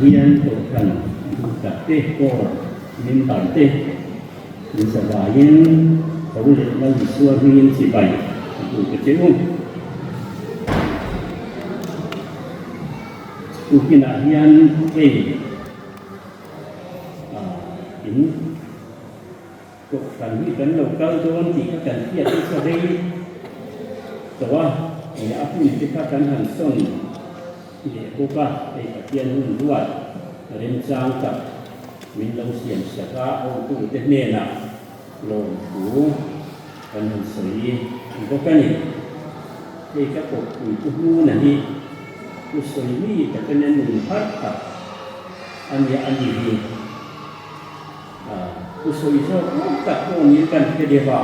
Pathian Kohhran duhtak te, Corps member te min zavaiin tho leh Lal Isua hmingin chibai a bu ta che u. Tukinah hian hei in Kohhran hi kan lo kal dawn tih kha kan hriat nasa rei tawh a, eng a hun te kha kan han sawn leh bawk a, hei Pathian hun ruat remchang tak min lo siam sak a, hotute hnenah lawmthu kan han sawi bawk a ni. Hei ka kawppui tu hnuna hi thu sawi mi takin a nun har tak a nia a ni hi. Thu sawi zawk awm tak pawh niin kan hre deuh a,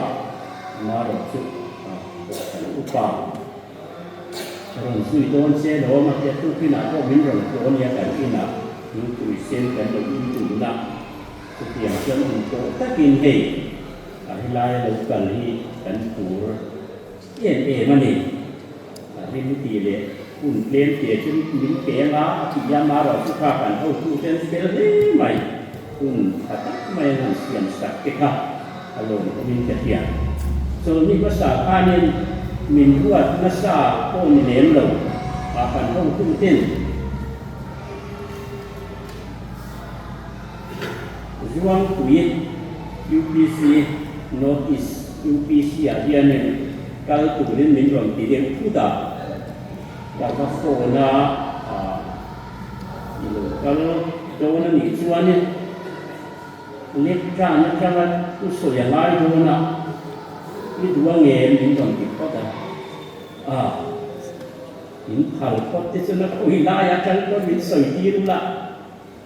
amaherawh chu kan upa rawn zui dawn che lawm a tia tukinah pawh min rawn tlawh ania kan inah thingpui sen kan lo in dun a, chutiang chuan awm pawh takin hei a helaia lo kal hi kan phur em em a ni. A rim tih leh hun tlem te chu min pe anga a ti a, amaherawh chu kha kan hotute an fel hle mai, hun tha tak mai an han siam sak te kha a lawmawmin ka hria. Chawlhni hmasa khanin min ruat nasa pawh ni lem lo a kan hotuten Zuangpui UPC North East UPC ah hianin kal turin min rawn ti deuh thut a, ka va phone a, i lo kal dawn a nih chuanin lectern atanga thu sawi a ngai dawn a, i duh ange min rawn ti phawt a, a in phal phawt te chuan a khawi lai atang pawh min sawi tir ula.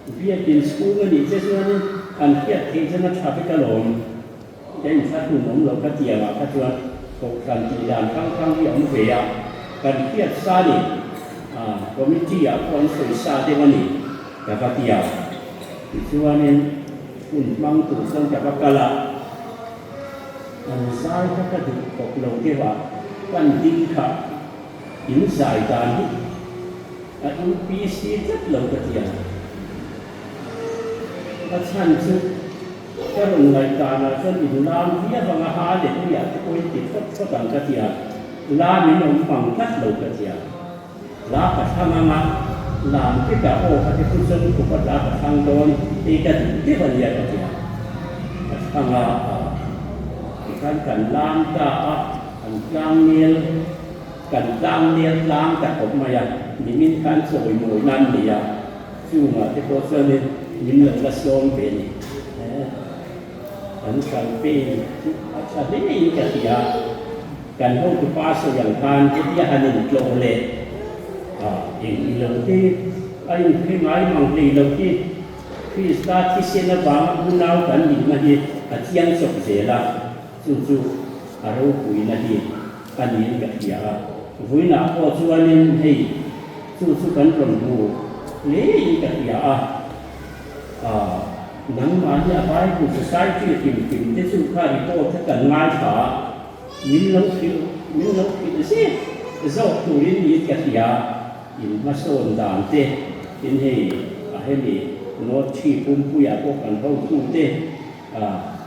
Biakin chhung a nih che chuanin an hriat theih chuan a tha vek alawm. Ka inthlahlun awm lo ka ti angah kha chuan Kohhran tih dan hrang hrang hi a awm ve a, kan hriat sa ni committee ah pawh an sawi sa deuh a ni ka va ti a. Tichuanin hun hmang tur chuan ka va kal a, an zai kha ka duh khawp lo deuh a, kan ding kha in zai dan hi A UPC tlat lo ka ti ang. A chhan chu ka rawn ngaihdanah chuan in lam viau anga Hallelujah te pawhin ti phawt phawt ang ka ti a, lam in awm mang tlat lo ka ti a. Hla ka thlang anga lam vekah aw ka ti thu chuan khupa hla ka thlang dawn hei ka duh deuh a nia ka ti a. Ka thlang a, tikhan kan lam ta a, an tlangnel Kan tlang nel tlang ta khawp mai a, nimin khan chawi mawi nan nei a, chungah te pawh chuanin min lo la sawm ve a ni. Kan campaign chu a tha hle in ka hria, kan hotupa sawi ang khan hetia han intlawh leh eng i lo hi a inhre ngai mang hlei lo hi Krista thisen avanga unau kan nihna hi a chiang chawp zel a, chu chu a ropuina hi. A niin ka hria a, vawiinah pawh chuanin hei chu chu kan rawn hmu hlein ka hria a, ah nangmah hi a Bible Society hrim hrim te chu kha report kha kan ngaithla a, min lo hrilh min lo hrilh zet zawk turin niin ka hria, in hmasawn dan te tin hei a hemi North Chhi Pumpuiah pawh kan hotute ah.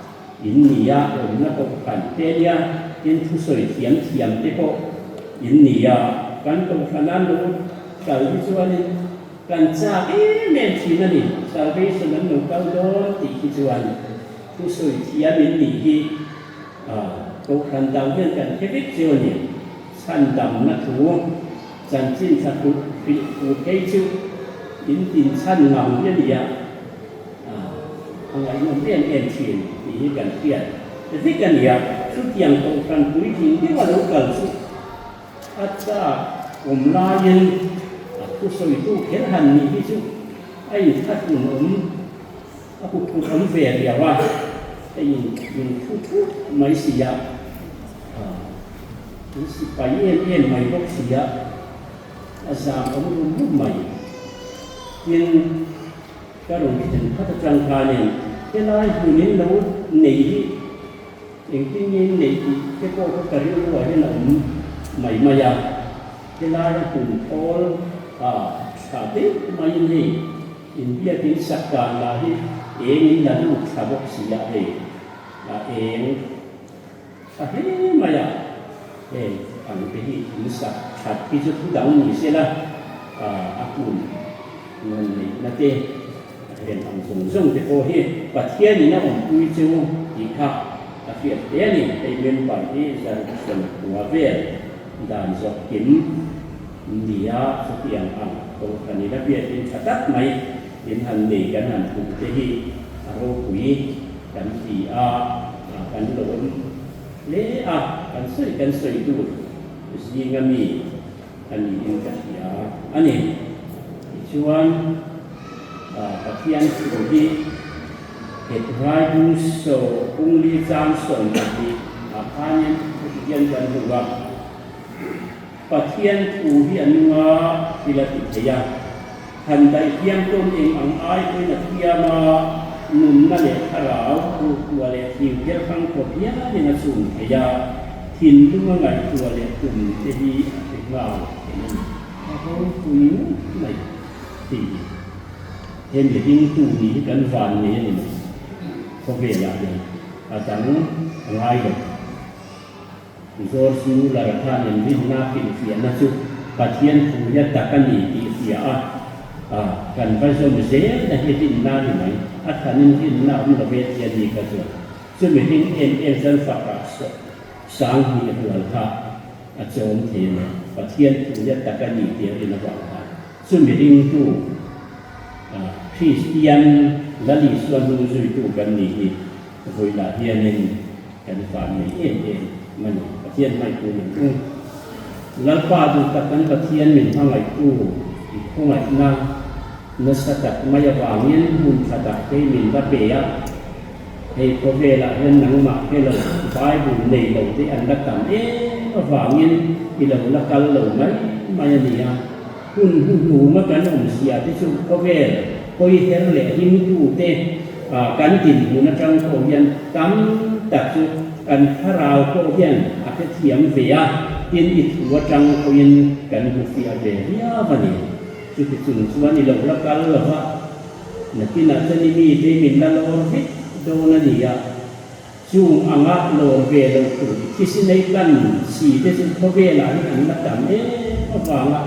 In ni a, awmna kohhran te ania, tin thusawi thiam thiam te pawh in ni a, kan kohhran a lo kal hi chuanin kan chak em em thin a ni, salvation an lo kal dawn tih hi chuan thusawi thiam in nih hi kohhran dang hian kan hre vek cheu a ni, chhandamna thu chanchin tha hrilh thu phei chu in tinchhan ngang hi a ni a. A ngaihnawm em em thin tih hi kan hriat vek a nia. Chutiang kohhran puitling deuh a lo kal chu a chak awm laiin a thusawitu kher han nih hi chu a inthlahrun awm, a huphurh awm ve riau a, a in thu thut mai si a, in sipai em em mai bawk si a, a zam awm rum rum mai. Tin. Ka rawn thlen khat atang khanin helai hmun in lo nei hi engtin nge in neih tih te pawh kha ka rilruah hian a awm mai mai a. Helaia hmun thawl a tha deuh maiin hei In biakin sak dan lah hi eng in la lut thla bawk si a hei a eng tha hle mai a, heng ang te hi in sak that hi chu thu dang ni se la a hmun nawn neihna te heng ang zawng zawng te pawh hi Pathian in a awmpui chu tih kha a hriat hle a ni. Hei member hi zaruk 90 vel dan zawh kim Nia, chutiang ang kohhran in a biakin tha tak mai in han nei kan han hmuh te hi a ropui kan ti a, kan lawm hle a, kan sawi kan sawi tur zinga mi a niin ka hria a ni. Tichuan, Pathian thu hi Hebrai bung saw pungli chang 12 ah khanin heti hian kan hmu a. Pathian thu hi a nung a, thil a ti thei a. Han daih hiam tawn eng ang ai pawhin a thiam a, nunna leh thlarau, ruhtua leh thingphel hrang khawp hialin a chhun thei a, thinlung a ngaihtuah leh tum te hi a hre nghal thei a ni. A ropui ngawt mai tih hi he mihringtu nih hi kan van nei a ni mai. Khawvelah hian a dang a ngai lo. George Muller khan inrinna finfiahna chu Pathian thu hi a tak a ni tih hria a, a kan va zawm zel na hi rinna a ni mai, a thanin rinna a awm lo ve tih a ni kha chuan chumi hring em em chuan fakah sang hnih rual kha a chawm thei a ni. Pathian thu hi a tak a ni tih a rin avang khan chumi ringtu Kristian Lal Isua hnungzuitu kan nih hi vawilah hianin Kan van nei em em a ni. Pathian hmangaihtu min u. Lalpa duh tak kan Pathian min hmangaihtu i khawngaihna nasa tak mai avangin hmun tha tak te min la pe a. Hei khawvelah hian nangmah he lo Bible nei lo te an la tam em avangin i lo la kal lo mai mai a ni a. Hun hnuhnuma kan awmzia te chu khawvel hawi her leh hlimtu te kan dinhmun atang pawh hian tam tak chu kan thlarau pawh hian a hrethiam ve a, tin i thu atang pawhin kan hmu fiah ve viau a ni. Chuti chung chuan i lo la kal lo va, nakinah chuan i mite min la lawr vek dawn a ni a. Chung anga lawr ve lo tur thisinei kan si te chu khawvelah hian an la tam em avanga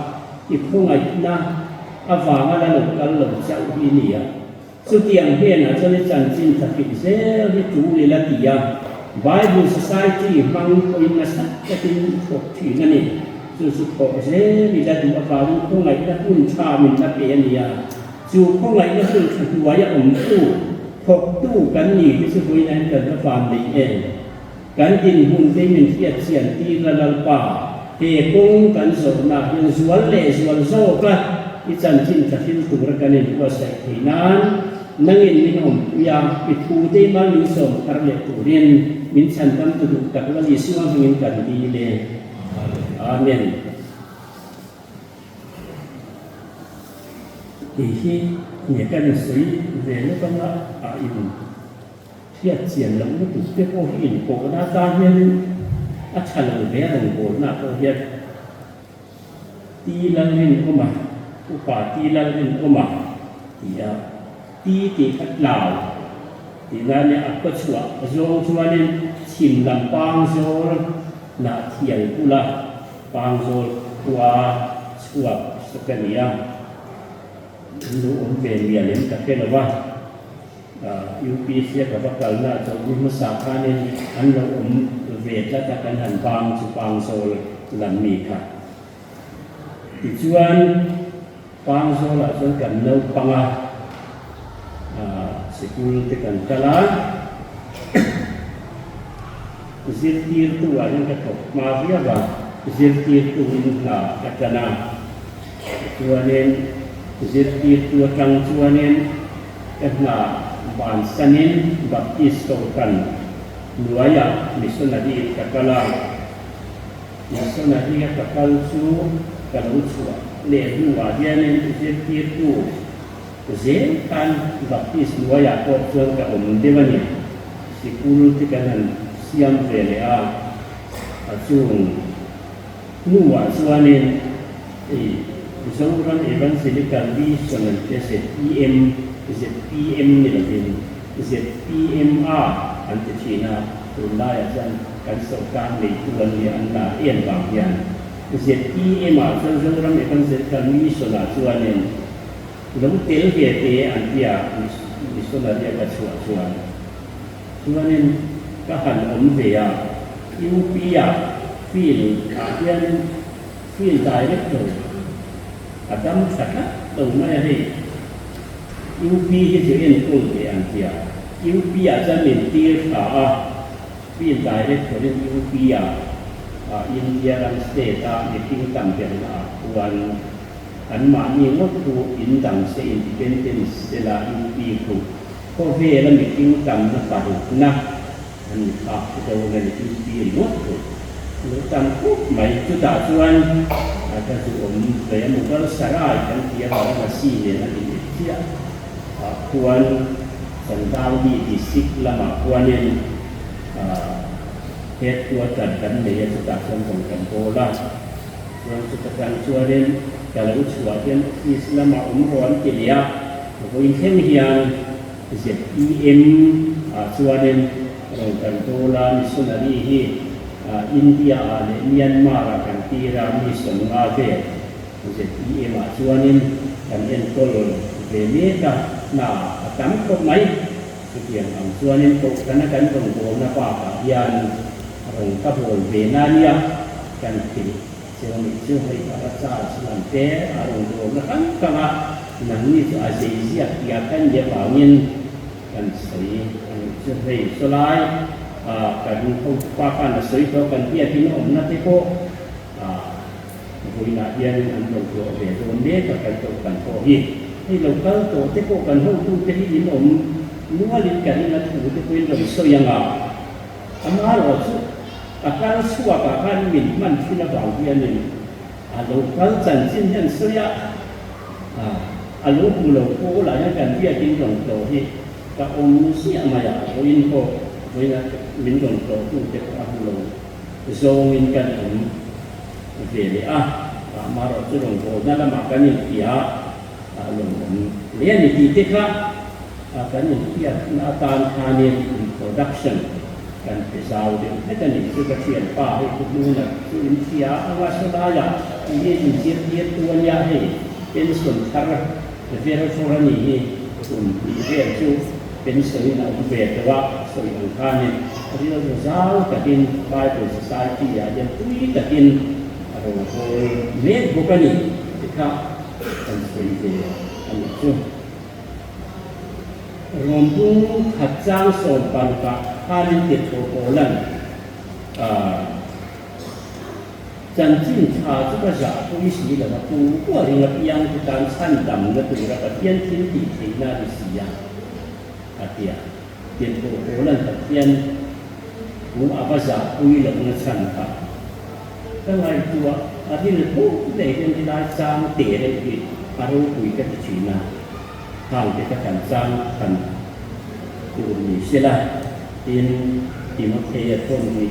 i khawngaihna avanga la lo kal lo chauh hi ni a. Chutiang hnenah chuan i chanchin thlahrik zel hi tul ila ti a, Bible Society hmang pawhin nasa takin i thawk thin a ni. Chu chu thawh zel ila duh avangin khawngaihna hun tha min la pe a ni a. Chu khawngaihna hun tha hnuaia awmtu, thawktu kan ni te chu vawiin an kan va van nei em? Kan dinhmun te min hriat chian tir la Lalpa, he kawng kan zawhna hian zual leh zual zawk a, i chanchin tha hril tura kan inbuatsaih thei nan nangin min awmpui a, i thu te mal min sawm thar leh turin min chhandam tu duh tak Lal Isua hmingin kan dil e. Amen. Tih hi nge ka in sawi ve lawk anga a in hriat chian loh lutuk te pawh hi in pawhna atan hianin a tha lo ve a rawngbawlna pawh hian Ti Lalrinawma upa Ti Lalrinawma ti a Ti tih kha tlau tih nan nia a khawchhuah zawng chuanin chhim lam pang zawl nah thial bula Pangzawl khua chhuak sawk a ni a, an lo awm ve mial em ka hre lo va, UPC a ka va kalna ah chawlhni hmasa khanin an lo awm ve tlat a, kan han bang chu Pangzawl lam mi kha. Tichuan Pangzawl ah chuan kan naupang a, sikul te kan kal a. Zirtirtu ah hian ka thawk hma viau a, zirtirtu in hna ka tan a, chuanin zirtirtu atang chuanin ka hna bansanin Baptist Kohhran hnuaiah missionary ka kal a, missionary a ka kal chu ka lo chhuah leh hnuah hianin zirtirtu zel khan Baptist hnuaiah pawh chuan ka awm deuh a ni. Sikul te kan han siam ve leh a, a chung hnuah chuanin i Zoram Evangelical Mission an tia ZEM, zpm ni lovin ZPMA an ti thin a, tunlaiah chuan kan sorkar neitu an nia an lar em vang hian ZEM ah chuan Zoram Evangelical Mission ah chuanin lo tel ve te an tia missionary a ka chhuah chuan chuanin ka han awm ve a, UP ah field ah hianin Field Director a dam tha tlat lo mai a hei. UP hi chu enkawl teh an ti a, UP ah chuan min tir tha a, Field Director in UP ah ah India ram state a mihring tam berna ah khuan an mahni ngawt khu in dang se independence sela UP khu khawvel a mihring tamna parukna An ni phak chu dawn a ni UP ringawt chu lo tam khawp mai. Chutah chuan ka zu awm ve a, Mughal Sarai kan ti a, Varanasi nen a inep chiah ah khuan Chandauli district lamah khuanin headquarter kan nei a, chutah chuan rawn kan bawl a. Chuan chuta tang chuanin ka lo chhuah hian office lamah awm rawh an ti leh a, vawiin thleng hian ZPM ah chuanin rawn kan dawl a, missionary hi India ah leh Myanmar ah kan tir a, mi 50 vel ZPM ah chuanin kan enkawl ve mek a, hna a tam khawp mai. Chutiang ang chuanin kohhrana kan rawngbawlna bakah hian rawn ka bawl ve na nia kan thil Chuan nih chu hei para charge lam te a rawn dawrna hrang hrang a, nangni chu a zei ziak tia kan nih avangin kan sawi a nih chu. Hei sawlai kan hotupa khan a sawi tawh kan biakin a awmna te pawh vawiinah hianin an rawn tlawh ve dawn mek a kan kohhran pawh hi. Hei lo kal tawh te pawh kan hotute hi in awm nualin ka ring a thu te pawhin rawn sawi ang a. Amaherawh chu a kal chhuakah khan min hman thin avang hianin a lo kal chanchin hian sawi a, a lo hmu lo pawlah hian kan biakin rawn tlawh hi ka awm ziah mai a, vawiin pawh vawiina min rawn tlawhtute pawh a hmu lo zawngin kan awm ve leh a, amaherawh chu rawngbawlna lamah kan inhria a lawmawm hle a ni tih te kha kan inhriatna atan khanin introduction kan pe zau deuh hlek a ni. Chu ka thianpa hei chu hnuna chu inhria anga sawlaiah tih inzirtirtu a nia hei pension thar vel thawr a nih hi kum hnih vel chu pension in a awm ve tawh a sawi ang khanin rilru zau takin Bible Society ah hian tui takin a rawn hawl mek bawk a ni ti kha Kan sawi ve a nih chu. Rawmbung khat chang 16 ah khanin tirhkoh Paulan chanchin tha chu ka zah pui si lo a, tu pawh ring apiang chu tan chhan damna tura Pathian thil tih theihna a ni si a, a ti a. Tirhkoh Paulan Pathian thu a va zah pui lohna chhan kha Ka ngaihtuah a ril puk leh hian helai chang te reuh hi a ropui ka ti thin a, hang te ka kan chang khan tur ni sela tin Timothea thawn hi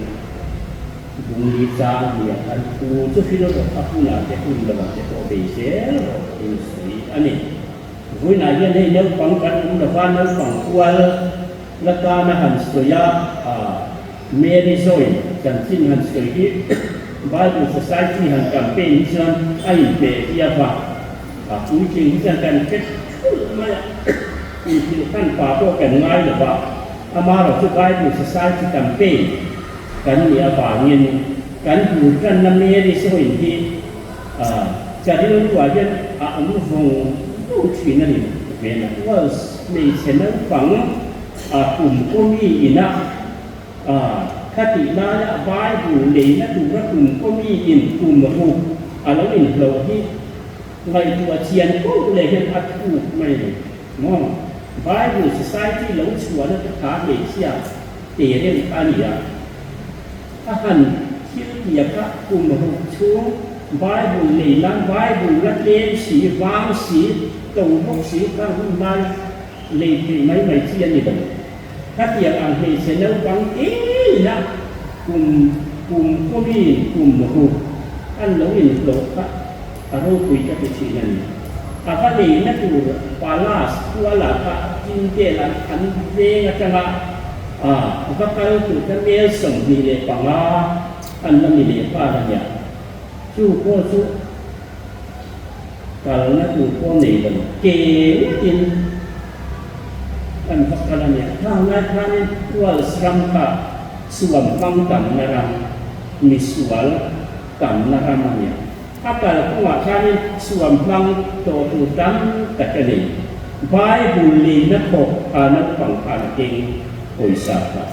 bungli chang hniah khan thu chu hrilh rawh a hunah te hun lovah te pawh bei zel rawh in sawi a ni. Vawiinah hian hei naupang kan awm lova naupang kual la tana han sawi a, Mary Joy chanchin han sawi hi Bible Society han campaign hi chuan a inhmeh hi a va a puitling hi chuan kan hre thulh mai a, inhrilh hran pa pawh kan ngai lo va, amaherawh chu Bible Society campaign kan nih avangin kan bul tanna Mary Joy hi ka rilruah hian a awm vawng vawng thin a ni. Vena Wells hmeichhe naupang A kum kawmi ina a khatih laia Bible leina tura kum kawmi in kum ruk a lo inhloh hi ngaihtuah chian poh leh hian a thuk mai a ni maw? Bible Society lo chhuahna te kha hmeichhia te reuh kha a ni a, a han thil tia kha kum ruk chhung Bible lei nan Bible la tlem si, vang si, to bawk si kha hun lai Lei theih mai mai chi a ni lo. Khatiang ang hmeichhe naupang ena kum kum kawmin kum ruk an lo inhlawh kha. A ropui ka ti thin a ni. A va leina tur Palace kuala kha Tyndale an an veng atanga a va kal tur kha mel 25 an la ni leh nghal a nia. Chu pawh chu kalna tur pawh nei lo ke ngawtin an va kal a nia. Khang lai khanin Wales ram kha suam hmang tamna ram, misual tamna ram a nia. A kal kawngah khanin suam hmang tawh tur tam tak a nei. Bible leina thawk kha naupang khan a keng pawisa kha.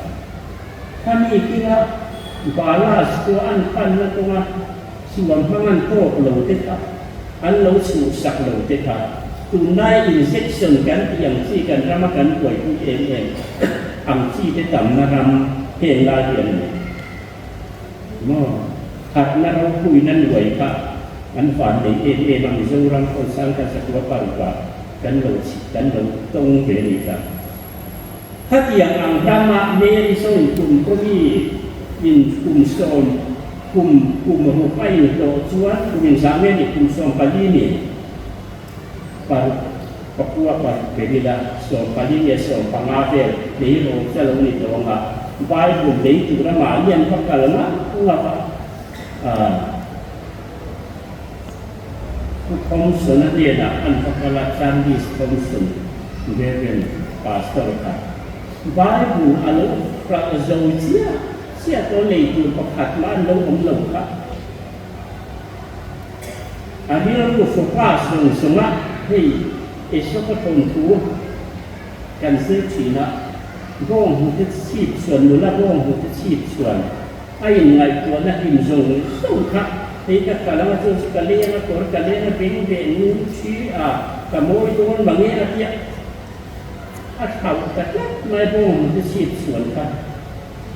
Khami kinga Balas chu an panna kawnga suam hmang an tawk lo te kha, an lo chhuhsak lo te kha, tunlai injection kan tih ang chi kan rama kan buaipui em em ang chi te tamna ram heng lai hi an ni. Maw? Harhna ropuina nuai kha an van nei em em a, Mizoram pawn sangkhat zakua parukah kan lo kan lo tawng ve a nih kha. Khatiang ang rama Mary sawn kum kawmi in kum sawm kum kum ruk a inhlawh chuan kum inzah nge ni kum 14 ni paruk pakua paruk be ila 14 nge 15 vel lei ro chu a lo ni tawng a, Bible lei tura mahni an va kal ngak ngak a, ah Pu Thompson-a hnenah an va kal a, Charles Thompson, Reverend Pastor kha Bible a lo hralh zo chiah chiah tawh lei tur pakhat mah an lo awm lo kha. A rilru focus zawng zawng a, hei Esopa thawnthu kan zir thin a, bawnghnute chhip chuan nula bawnghnute chhip chuan a inngaihtuahna hlim zawng zawng kha hei ka kal anga chu chu ka leng a kawr ka leng a beng ve nung thi a ka mawi dawn mange a tia a thlauh ta tlat mai bawnghnute chhip chuan kha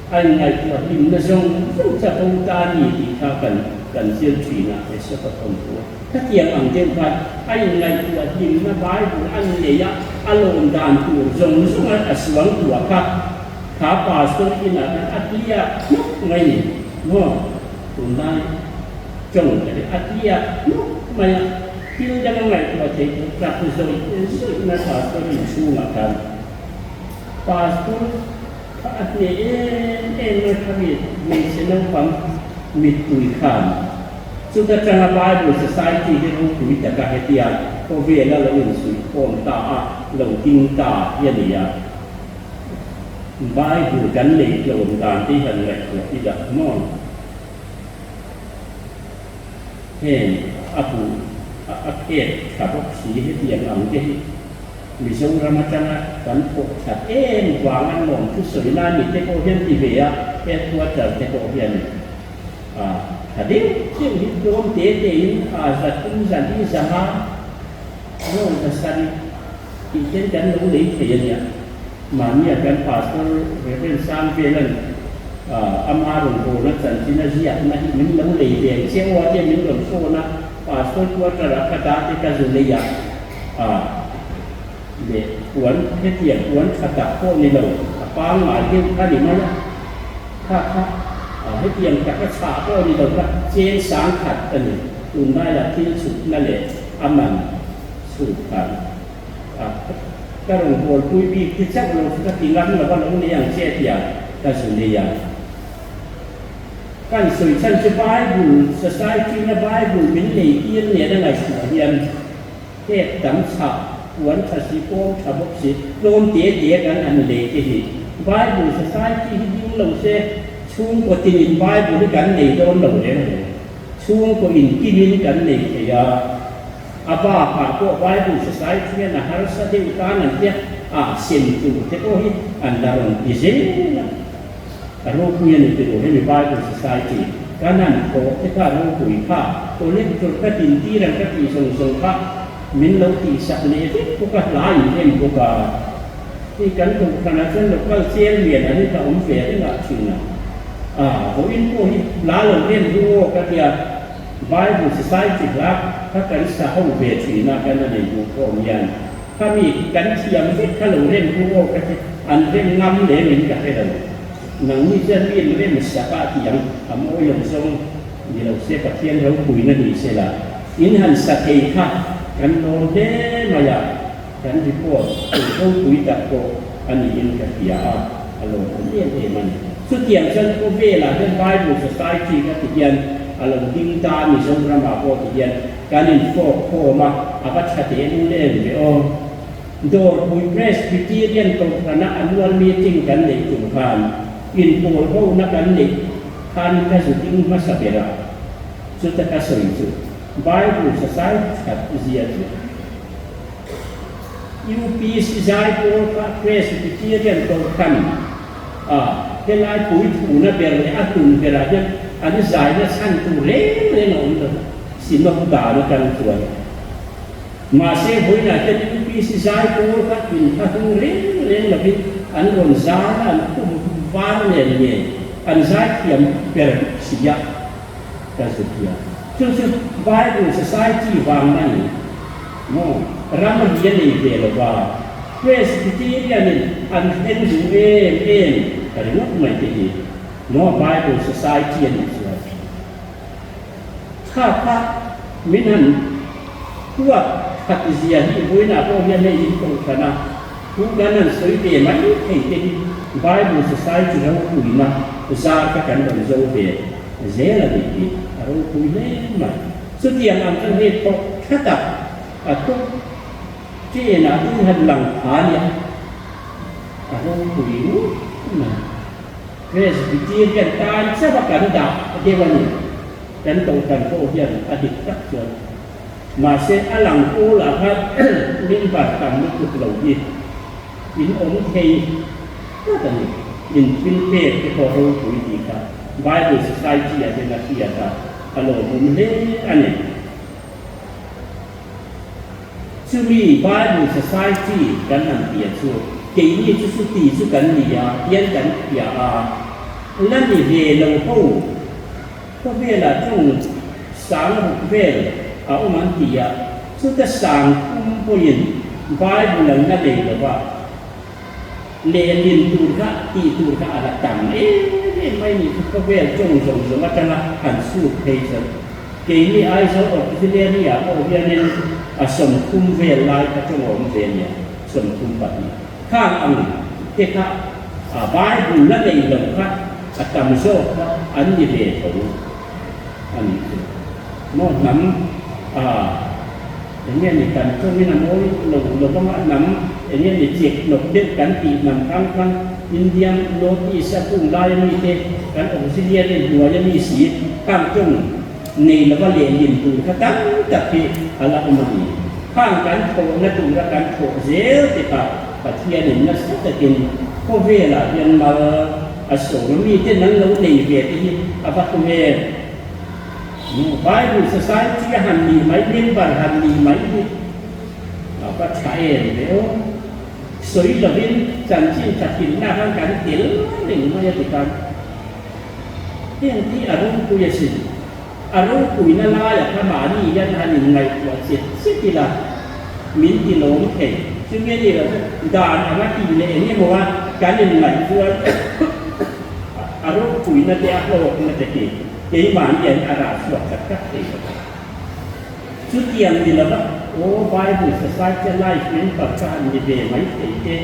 A inngaihtuah hlimna zawng zawng chu a bo ta a ni tih kha kan kan zir thin a, Esopa thawnthu a. Khatiang ang deuh khan a inngaihtuah hlimna Bible a nei a, a lawm dan tur zawng zawng a a suang tuah kha kha pastor inah khan a tliak hnawk mai ni maw? Tunlai tawng ka ti, a tliak hnawk mai a, thil dang a ngaihtuah theih tur tak zawih zawihna pastor inchhungah khan pastor Kha a hneh em em mai kha mi hmeichhe naupang mittui khan chuta tanga Bible Society hi ropui taka hetia khawvela lo insuihkhawm ta a, lo ding ta hi a ni a. Bible kan lei tlawm dan te hi han ngaihtuah i dah maw? Heng a bu a phet tha bawk si hetiang ang te hi. Mizoram atanga kan thawk that em vang an lawm thu sawi lai mi te pawh hian ti ve a, headquarter te pawh hian a tha deuh deuh hi tlawm te te in a za thum za li za nga rawn za sarih tih hian kan lo lei thei a nia. Mahnia kan Pastor Reverend Sangvelan ama rawn bawlna chanchin a ziakna hi min lo lei ve ang che aw a tia min rawn phone a, Pastor quarter ah ka dah te ka zu lei a. A leh puan hetiang puan tha tak pawh ni lo, a pangngai deuh kha ni mai a, kha kha a hetiang taka chhah pawh ni lo kha cheng sang khat a ni. Tunlaiah thil chhutna leh a man chhut khan a ka rawn hawlpui bik te chauh lo chu ka ti ngam lo a, lo nei ang che tia ka zu nei a. Kan sawi chhan chu Bible Society-na Bible min lei tir nen a ngaihtuah hian Hek tam chhah, puan tha si, pawm tha bawk si, tlawm te te kan han lei te hi. Bible Society hi ding lo se, chhungkaw tinin Bible hi kan nei dawn lo reng reng. Chhungkaw inkimin kan nei thei a, a bakah pawh Bible Society hian a harsa deuh tan an tia, a sem tur te pawh hi an la rawn ti zel a. A ropui a ni tih ru hemi Bible Society kan han thawh te kha ropui kha collector ka tintir ang ka tih zawng zawng kha min lo tihsak leh vek bawk a, hla in em bawk a. Hei kan kohhranah chuan local chairman ah hian ka awm ve reng ah thin a, a vawiin pawh hi hla lo em ru aw ka tia Bible Society hla kha kan sa ho ve thin a kan a nei duh khawm hian. Khami kan thiam vek kha lo rem ru aw ka ti, an rem ngam lem in ka hre lo. Nangni chuan mi in rem sak a ti ang, a mawi lo zawng ni lo se Pathian ropuina ni se la. In han sa thei kha kan lawm hle mai a, kan report tur ropui tak pawh a niin ka hria a, a lawmawm em em a ni. Chutiang chuan khawvelah hian Bible Society ka ti hian a lo ding ta a, Mizoramah pawh ti hian kan infawk khawm a, a va tha teh lul em ve aw. Dawrpui Presbyterian Kohhrana annual meeting kan neih tum khan inpawl hona kan neih khan ka zu ding hmasa ber a, chuta ka sawi chu Bible Society that zia chu UPC Zaipawl kha Presbyterian Kohhran a helai puithuna ber leh a hnun berah hian an zaina chhan tur reng reng a awm lo, Synod dan atang chuan. Mahse, vawiinah hian UPC zai pawl kha inthahung reng reng lovin an rawn zai a, an khum var nen nge an zai thiam ber si a, ka zut hian. Chu chu Bible Society vang a ni maw? Ram ri a nei ve lo va, Presbyterian-in an thleng duh em em ringawt mai te hi maw Bible Society a nih chuan. Kha kha min han huat khat zia hi vawiinah pawh hian hei in kohhran a, thu kan han sawi ve mai thei te hi Bible Society ropuina zar kha kan rawn zo ve zel a nih hi a ropui hle mai. Chutiang ang chuan hei thawk tha tak a tuk chenah in han lang pha nia a ropui ngawt mai. Presbyterian tan chauh a kan dah deuh a ni. Kan kohhran pawh hian a dik tak chuan. Mahse a lang pawlah khan member tam lutuk lo hi in awm thei tlat a ni. In thil pek te pawh ropui tih kha Bible Society ah hian a hriat a, a lawmawm hle a ni. Chumi Bible Society kan han tia chu keini chu chuti chu kan ni a, tian kan hria a, la ni ve lo ho khawvelah tawng sang ruk vel a awm an ti a, chuta sang kum pawhin Bible an la nei lo va, lehlin tur kha tih tur kha a la tam em em mai nih chu khawvel tawng zawng zawng atanga han chhut phei chuan. Keini Aizawl Auxiliary ah pawh hianin a 30 vel lai kha tawng a awm ve nia, 32. Khang ang te kha a Bible la nei lo kha a tam zawk kha an ni ve tho a nih chu. Maw hnam a eng nge ni kan tawngin a mawi lo lo vang a, hnam eng nge ni chek hnawk deuh kan tih hnam hrang hrang Indian North East a kung lai a mite kan auxiliary hnuai a mi si khang tawng nei lova lehlin tur kha tam tak hi a la awm a ni. Khang kan thawhna tura kan thawh zel te kha Pathianin nasa takin khawvelah hian mal a sawm a, miten an lo nei ve te hi a va hlu em? Bible Society a han nih mai, member han nih mai hi a va tha em ve aw. Sawi lovin chanchin tha thinna khan kan tel reng mai a ti khan. Heng hi a ropui asin. A ropuina laia kha mahni hian han inngaihtuah chet chet ila min ti lawm thei. Chumi a nih loh chuan dan anga ti leh eng emaw a kan inngaih chuan a ropuina te a hlawkna te hi keimahni hian a rah chhuak tak tak thei lo. Chutiang ni lova, aw Bible Society Life member ka han ni ve mai thei te,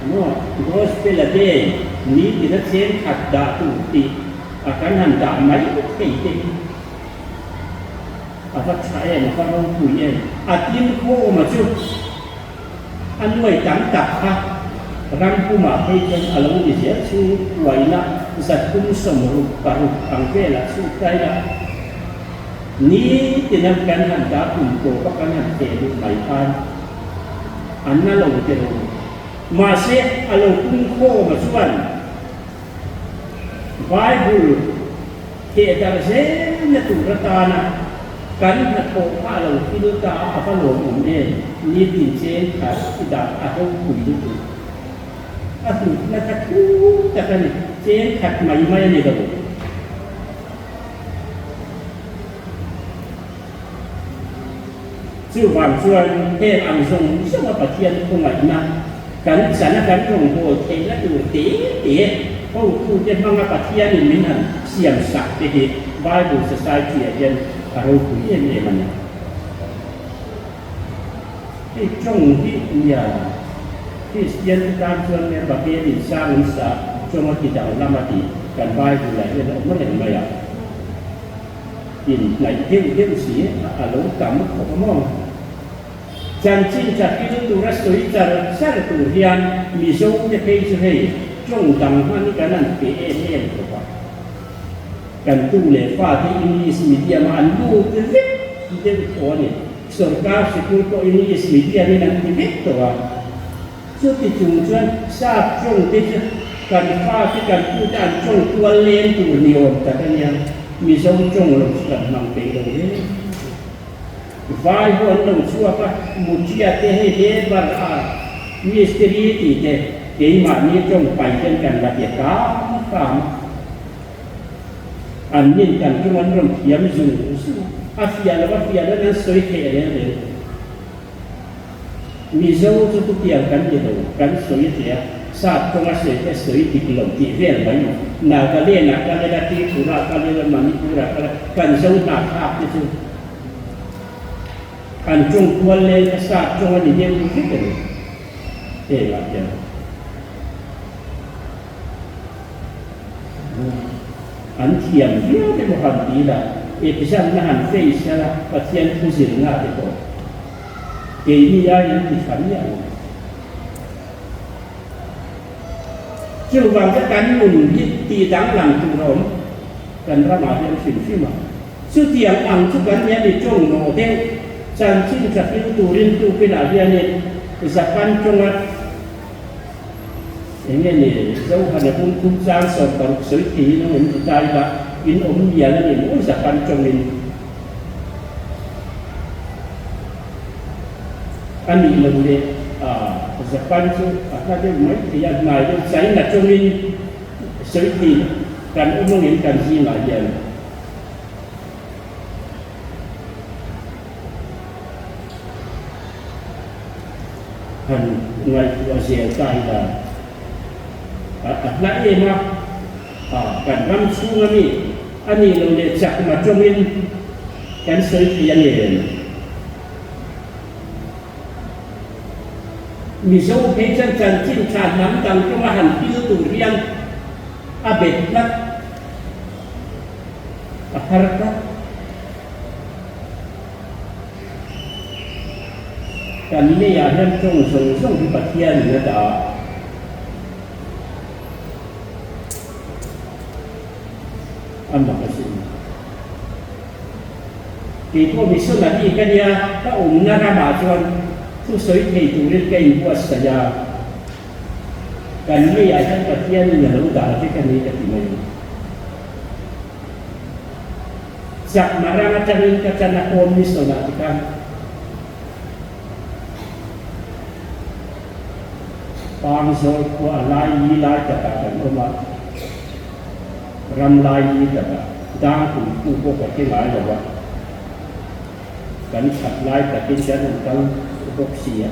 maw Gospel a day ni tina cheng khat dah tur tih a kan han dah mai thei te hi a va tha em, a va ropui em. A tin khawma chu a nuai tam tak kha ram pumah phei chuan a lo ni zel chu uaina 366 ang velah chhuk ta ila. Ni tina kan han dah tum tawp a kan han theh duh mai khan an na lo ti lo. Mahse a lo pung khawm a chuan Bible theh darh zel na tur atana kan hnathawh kha a lo thil ta a, a va lawmawm em? Ni tin cheng khat i dah a ropui lutuk. A hlutna kha thu tak a ni, cheng khat mai mai a ni lo. Chuvang chuan heng ang zawng zawnga Pathian khawngaihna kan chana kan rawngbâwl theihna tur te te hotute hmanga Pathianin min han siamsak te hi Bible Society-ah hian a ropui em em a ni. Hei tawng hi nia Kristian te tan chuan nge Babel in sang an sa tawng a ti danglam a ti kan Bible ah hian a awm reng mai a. In hnaih deuh deuh si a lo tam khawp a maw? Chanchin tha thil tura sawi char char tur hian Mizo te phei chu hei tawng dang hman hi kan han pe em em khawp a. Kan tu leh fa te English medium a an lut vek deuh tawh a ni. Sorkar sikul pawh English medium in an ti vek tawh a. Chuti chung chuan sap tawng te chu kan fa te kan tu te an tawng tual leng tur ni awm tak a nia. Mizo tawng lo chu kan hmang peih lo hle. Vai ho an lo chhuak a, Mutia te hei labour a mistiri tih te keimahni tawng pai hian kan la ti tam tam a. An nin kan tum an rawn thiam zung zung a, a fiah lo a fiah lo in an sawi theih reng reng. Mizo chu chutiang kan ni lo, kan sawi hle a, sap kawnga sawi te sawi dik lo tih vel mai maw. Nagaland ah kal ila, Tripura ah kal ila, Manipur ah kal ila, kan zo hnahthlak te chu an tawng kual leng kha sap tawng a ni deuh vek a ni hengah hian. An thiam viau te pawh han ti ila, exam na han face a, Pathian thu zirna te pawh keini aiin an ti tha miah lo. Chuvang chu kan nun hi tih danglam tur a awm kan ramah hian hrim hrim a. Chutiang ang chu kan nia ni tawng mawh deuh chanchin tha hil turin tukinah hianin Japan tawnga Eng nge ni Zohana bung thum chang 16 sawi theiin a awm ti ta ila, in awm mial a ni maw Japan tawngin a nih loh leh Japan chu a hla deuh mai thei a, hnai deuh China tawngin sawi thei kan awm angin kan zingah hian. Han ngaihtuah zel ta ila a hla em a, kan ram chhung ami a nih loh leh chakma tawngin kan sawi thei a ngem? Mizo phei chuan chanchin tha hnam dang tawnga han thil tur hian a bet tlat. A har tlat. Kan leiah hian tawng zawng zawng hi Pathianin a dah a. A mak a sin. Kei pawh missionary ka nia, ka awmna ramah chuan thusawi thei turin ka inbuatsaih a. Kan leiah hian Pathianin a lo dah vek a ni ka ti mai ang. Chakma ram atangin ka chan a home mission ah tikhan Pangzawl khua a lai li lai takah kan awm a, ram lai li takah dangpui khu pawh ka hre ngai lo a, kan that lai takin kan rawn kal bawk si a,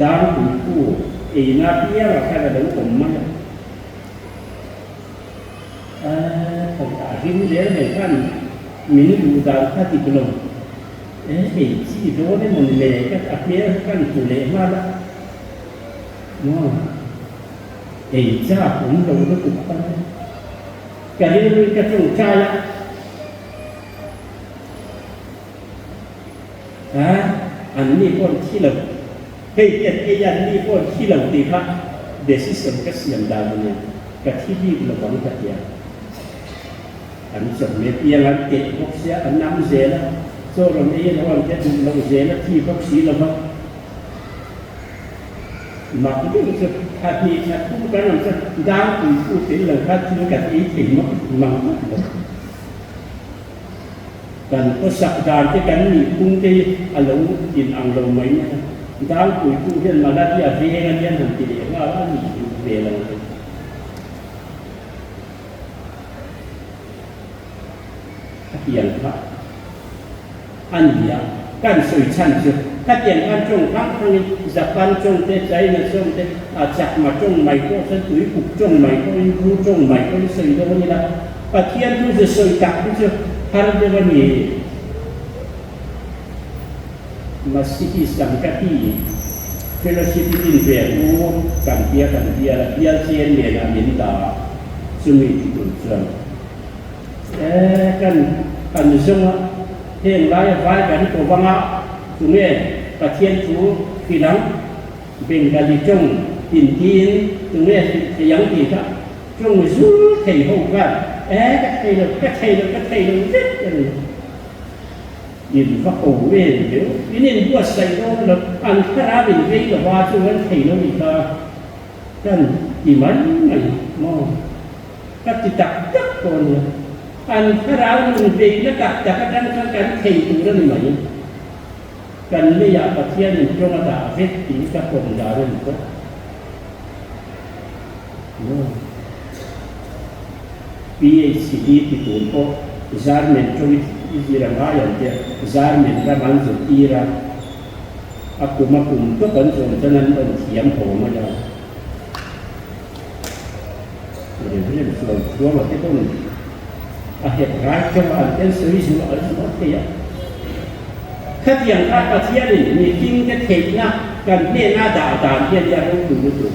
dangpui khu eina piangah khan a lo awm mai a. A hlim zel mai khan min duh dan kha dik lo e ei chi dawn emaw ni le ka a hmel kha kan hmu leh nghal a maw ei chak awm lo lutuk a ka rilru in ka tawngtai a a an ni pawh an thi lo hei hian ei an ni pawh an thi lo tih kha decision ka siam dan a nia. Ka thi bik lo ang ka tia. An chawhmeh piang an teh bawk sia, an nam zel a, chaw rawn ei lo an te duh lo zel a, thi bawk si lo va. Mak deuh chu thla hnih thla thum kan awm chuan dangpui fu tel lo kha thil kan ei thei mawk mang ngawt lo. Kan khawsak dan te kan nihphung te hi a lo inang lo mai mai a, dangpui fu hian malaria veng a nia han ti leh nghal a nih duh ve lo ve. Khatiang kha a ni a, kan sawi chhan chu khatiang khan tawng hrang hrangin Japan tawng te, China tawng te, Chakma tawng mai pawh chuan Tuikuk tawng mai pawhin Bru tawng mai pawhin sawi dawn ila, Pathian thu chu sawi tak hi chu har deuh a ni. Masihi Sangkati Fellowship in inve u kan tia kan bial a, bial chairman ah min dah a, chumi ti tur chuan e kan kan zawng a, heng laia vai kan ko vang a, tunge Pathian thu hrilh ang, Bengali tawng tintiin tunge hrilh thei ang tih kha tawng zul thei ho khan e ka thei lo, ka thei lo, ka thei lo vek a ni. In va ko em deuh, in inbuatsaih dawn lo, an thlarau in vei lo va chu an thei lo nih kha kan ti mai mai maw? Ka ti tak tak pawh a nia, an thlarau nun veina tak tak atang khan kan thei tur a ni mai. Kan leiah Pathianin tawng a dah vek tih hi ka pawm dan a ni tawh maw? PHD ti tur pawh Zarmen tawng i zir a ngai ang tia Zarmen ram an zirtir a, a kum a kum tawp an zawm chuan an rawn thiam haw mai a. Reverend chuan Thuama te pawn a het rai tawng a an tel sawi zuah zuah thei a. Khatiang kha Pathianin mihring te theihna kan hnena dah dan hian i a ropui lutuk.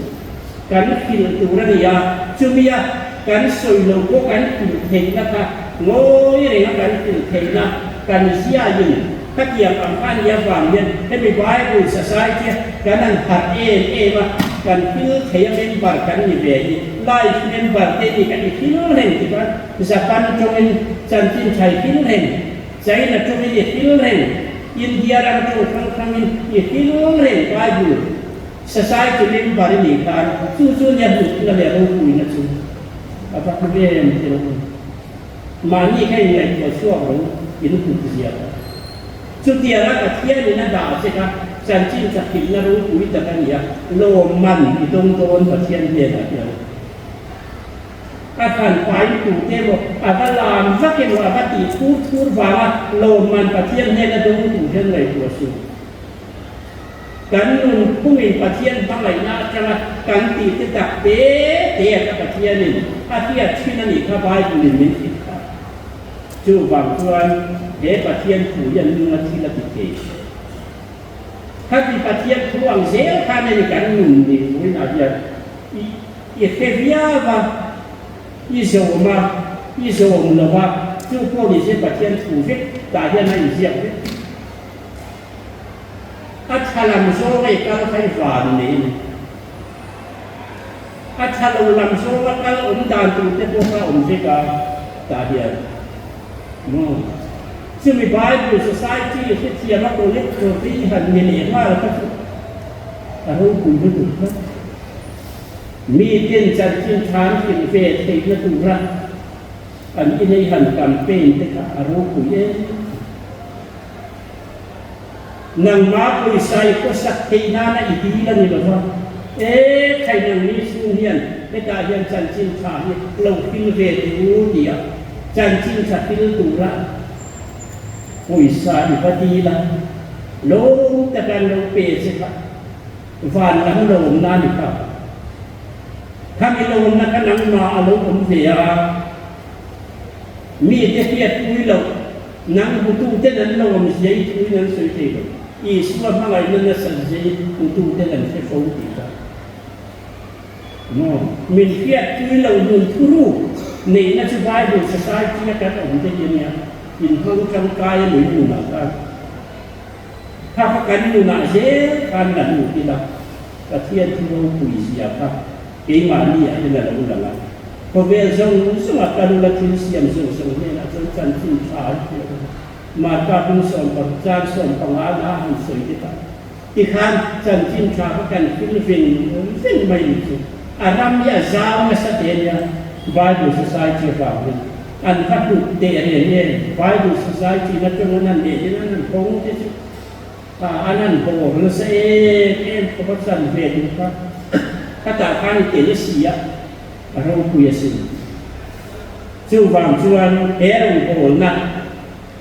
Kan hrilh tur a ni a, chumia kan sawi lo pawh kan hrilh theihna kha ngawi renga kan hrilh theihna kan ziain khatiang ang kha a nih avang hian hemi Bible Society-a kan han harh em em a, kan thil theia member kan ni ve hi, life member te ni kan i thil reng ti khan Japan tawngin chanchin thai thil reng, China tawngin i thil reng, India ram tawng hrang hrangin i thil reng Bible Society member i nih khan chu chu nia hlutna leh ropuina chu a va hmu em ti lo. Mahni kha inngaihtuah chhuak ro in hlut zia kha. Chutianga Pathianin a dah che kha chanchin thakhilhna ropui tak a ni a, lawmman i dawng dawn Pathian hnenah hian. A hran pain tute emaw a va lam vak emaw a va tih thur thur vanga lawmman Pathian hnena dawng tur hian ngaihtuah suh. Kan nun phungin Pathian hmangaihna atanga kan tih te tak te te a kha Pathianin a hriat thin a nih kha Bible-in min hrilh kha. Chuvang chuan he Pathian thu hian nunga thil a ti thei. Khati Pathian thu ang zel khan a ni kan nun ni turinah hian i i hre viau a, i zawm a, i zawm lo a, chu pawh ni se Pathian thu vek tah hian a inziak vek. A tha lam zawng ei kal kha i van nei a ni. A tha lo lam zawnga kal awm dan tur te pawh kha awm vek a tah hian maw. Chumi Bible Society hrethiam a collector te i han ni leh nghal kha chu a ropui lutuk tlat. Mi ten chanchin tha an hrilh ve theihna tura an inei han campaign te kha a ropui em. Nangmah pawisa i khawsak theih nana i dil a ni lo va, e khai nangni chhung hian hetah hian chanchin tha hi lo hil ve duh tia chanchin tha hil tura pawisa i va dil a, lawm taka an lo pe che kha van lam lawmna a ni kha. Khami lawmna kha nangmah a lo awm ve a, mite hriatpui loh. Nang hmututen an lo awm zia i thuin an sawi thei lo. Isua hmangaihna nasat zia i hmututen an hre fo tih kha. Maw? Min hriatpui lo nun thuruk neihna chu Bible Society a kan awm te hi a nia. Inhmang tangkai a nui nunah khan. Kha kha kan nunah zel khan la lut ila, Pathian thu ropui zia kha keimahni ah hian a lo lang a. Khawvel zawng zawnga ka lula thil siam zawng zawng hnenah chuan chanchin tha an hriat a. Marka bung sawmparuk chang 15 na a han sawi te kha. Tikhan chanchin tha kha kan thil veng veng mai ni chu. A ram hi a zau nasa te ania Bible Society avang hian. An va hlut teh reng em? Bible Society na tawng an han leh hian an han hawng te chu an han bawr nasa em em khawp a chan ve duh kha. Khatah khan i tel si a, a ropui asin. Chuvang chuan he rawngbawlna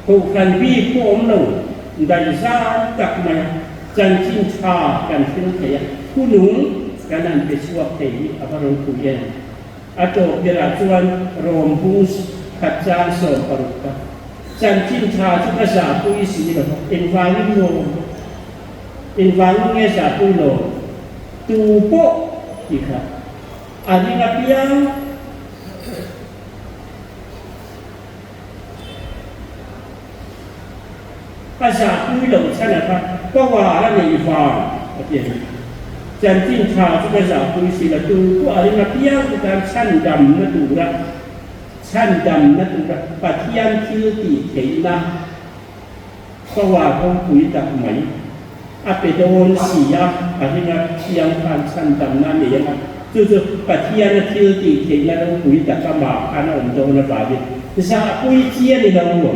Kohhran bik pawh awm lo daihzai tak maia chanchin tha kan thil thei a, hunung kan han pe chhuak thei hi a va ropui em? A tawp berah chuan Rom bung khat chang 16 ka chanchin tha chu ka zahpui si lo va, engvangin maw? Engvangin nge zahpui lo? Tu pawh tih kha a ring apiang. A zahpui lo chhan a kha power a neih vang a ti a ni. Chanchin tha chu ka zahpui si la, tu pawh a ring apiang chu tan chhandamna tura chhandamna tura Pathian thil tih theihna power ropui tak mai a pe dawn si a, a ring apiang khan chhandamna a nei ang a, chu chu Pathiana thil tih theihna ropui tak amah khan a awm dawn avangin zahpui chi a ni lo.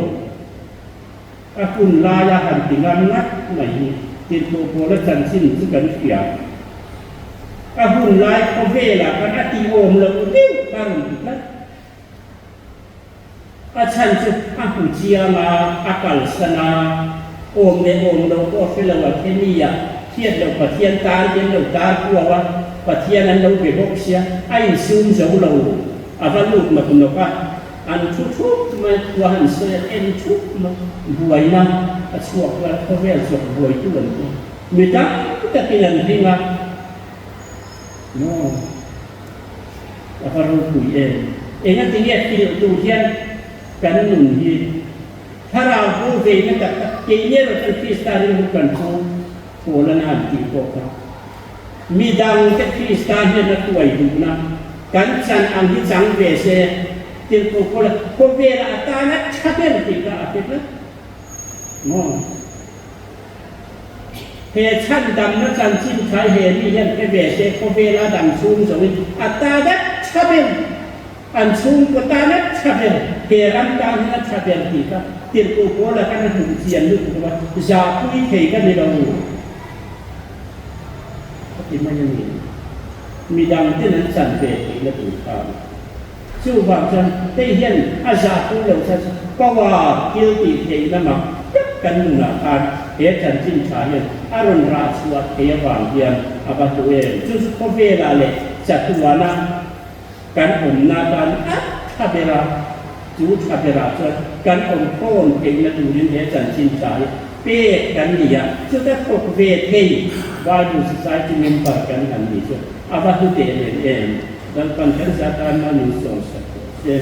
A hun laia han ti ngam ngat mai hi tirhkoh pawla chanchin chu kan hria. A hun lai khawvelah khan a tih awm loh deuh kha a rawn ti tlat. A chhan chu a hmu chiang a, a kalsan a, awm leh awm loh pawh a hre lo a, khemi-ah thiat loh Pathian tar hi an lo tar kuau a, Pathian an lo be bawk sia, a insum zo lo, a va lut nawk nawk a. An thu thup mai, khua han sawi an en thup mai, buaina a chhuak rual khawvel chawk buaitu an ti. Mi tam takin an hring a, maw a va ropui em. Engati nge filh tur hian kan nun hi thlarau bo veina tak tak keini erawh chuan Krista rilru kan pu pawl a na han tih pawh kha. Mi dangte Krista hian a tuai duhna kan chan ang hi chang ve se, tirhkoh Paula khawvela a tana tha ber tih kha a hre tlat maw? He chhandamna chanchin thai he mi hian hre ve se, khawvela dang chhung zawngin a tana tha ber, an chhungkaw tana tha ber, he ram tan hian a tha ber tih kha tirhkoh Paula khan a hmuh chian lutuk a, zahpui thei ka ni lo. A ti mai a ni. Midang ten an chan ve theihna tur kha a ni. Chuvang chuan hei hian a zahpui loh kha chu power thil tih theihna mak tak kan nunah khan he chanchin tha hian a rawn rah chhuah thei avang hian a va hlu em. Chu chu khawvelah leh chatuana kan awmna atan a tha ber a, chu tha berah chuan kan awm khawm theihna turin he chanchin tha hi pek kan ni a, chuta thawk ve thei Bible Society member kan han ni chu a va hlu teh reng em? Lalpan kan zat tan mal min sawmsak tawh se.